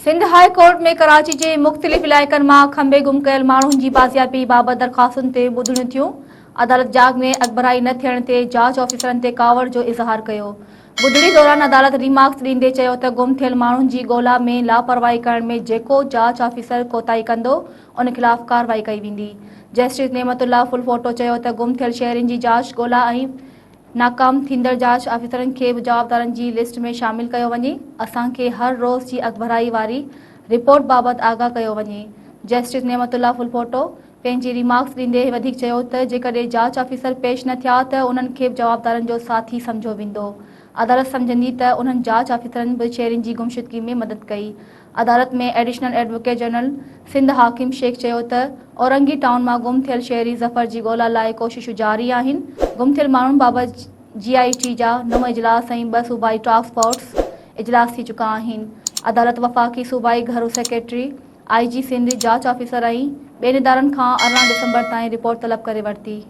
Sindh high court ۾ Karachi جي مختلف علائقن مان کنڀي گم ڪيل ماڻهن جي بازيابي بابت درخواستن تي ٻڌڻيون ٿيون، عدالت جاچ ۾ اڳڀرائي نه ٿيڻ تي جاچ آفيسرن تي ڪاوڙ جو اظهار ڪيو. ٻڌڻي دوران عدالت ريمارڪس ڏيندي چيو ته گم ٿيل ماڻهن جي ڳولا ۾ لاپرواهي ڪرڻ ۾ جيڪو جاچ آفيسر ڪوتاهي ڪندو ان خلاف ڪارروائي ڪئي ويندي. جسٽس نعمت الله ڦلپوٽو چيو ته گم ٿيل شهرين جي جاچ ڳولا ۽ ناڪام ٿيندڙ جاچ آفيسرن کي به جوابدارن جي لسٽ ۾ شامل ڪيو وڃي، اسان کي هر روز جي اڳڀرائي واري رپورٽ بابت آگاهه ڪيو وڃي. جسٽس نعمت الله ڦلپوٽو پنهنجي ريمارڪس ڏيندي وڌيڪ چيو ته جيڪڏهن جاچ آفيسر پيش نه ٿيا ته انهن کي به جوابدارن جو ساٿي سمجهيو ويندو، عدالت سمجهندي ته انهن جاچ آفيسرن به شهرين جي گمشدگي ۾ مدد ڪئي. عدالت ۾ additional advocate general Sindh Hakim Shaikh چيو ته اورنگي ٽائون مان گم ٿيل شهري ظفر جي ڳولا لاء ڪوششون جاري آهن، گم ٿيل ماڻهن بابت جي آء ٽي جا نو اجلاس ۽ ٻه صوبائي ٽاسڪ فورس اجلاس ٿي چڪا آهن. عدالت وفاقي، صوبائي گهرو سيڪريٽري، آء جي سنڌ، جاچ آفيسر ۽ ٻين ادارن کان 18 ڊسمبر تائين رپورٽ طلب ڪري ورتي.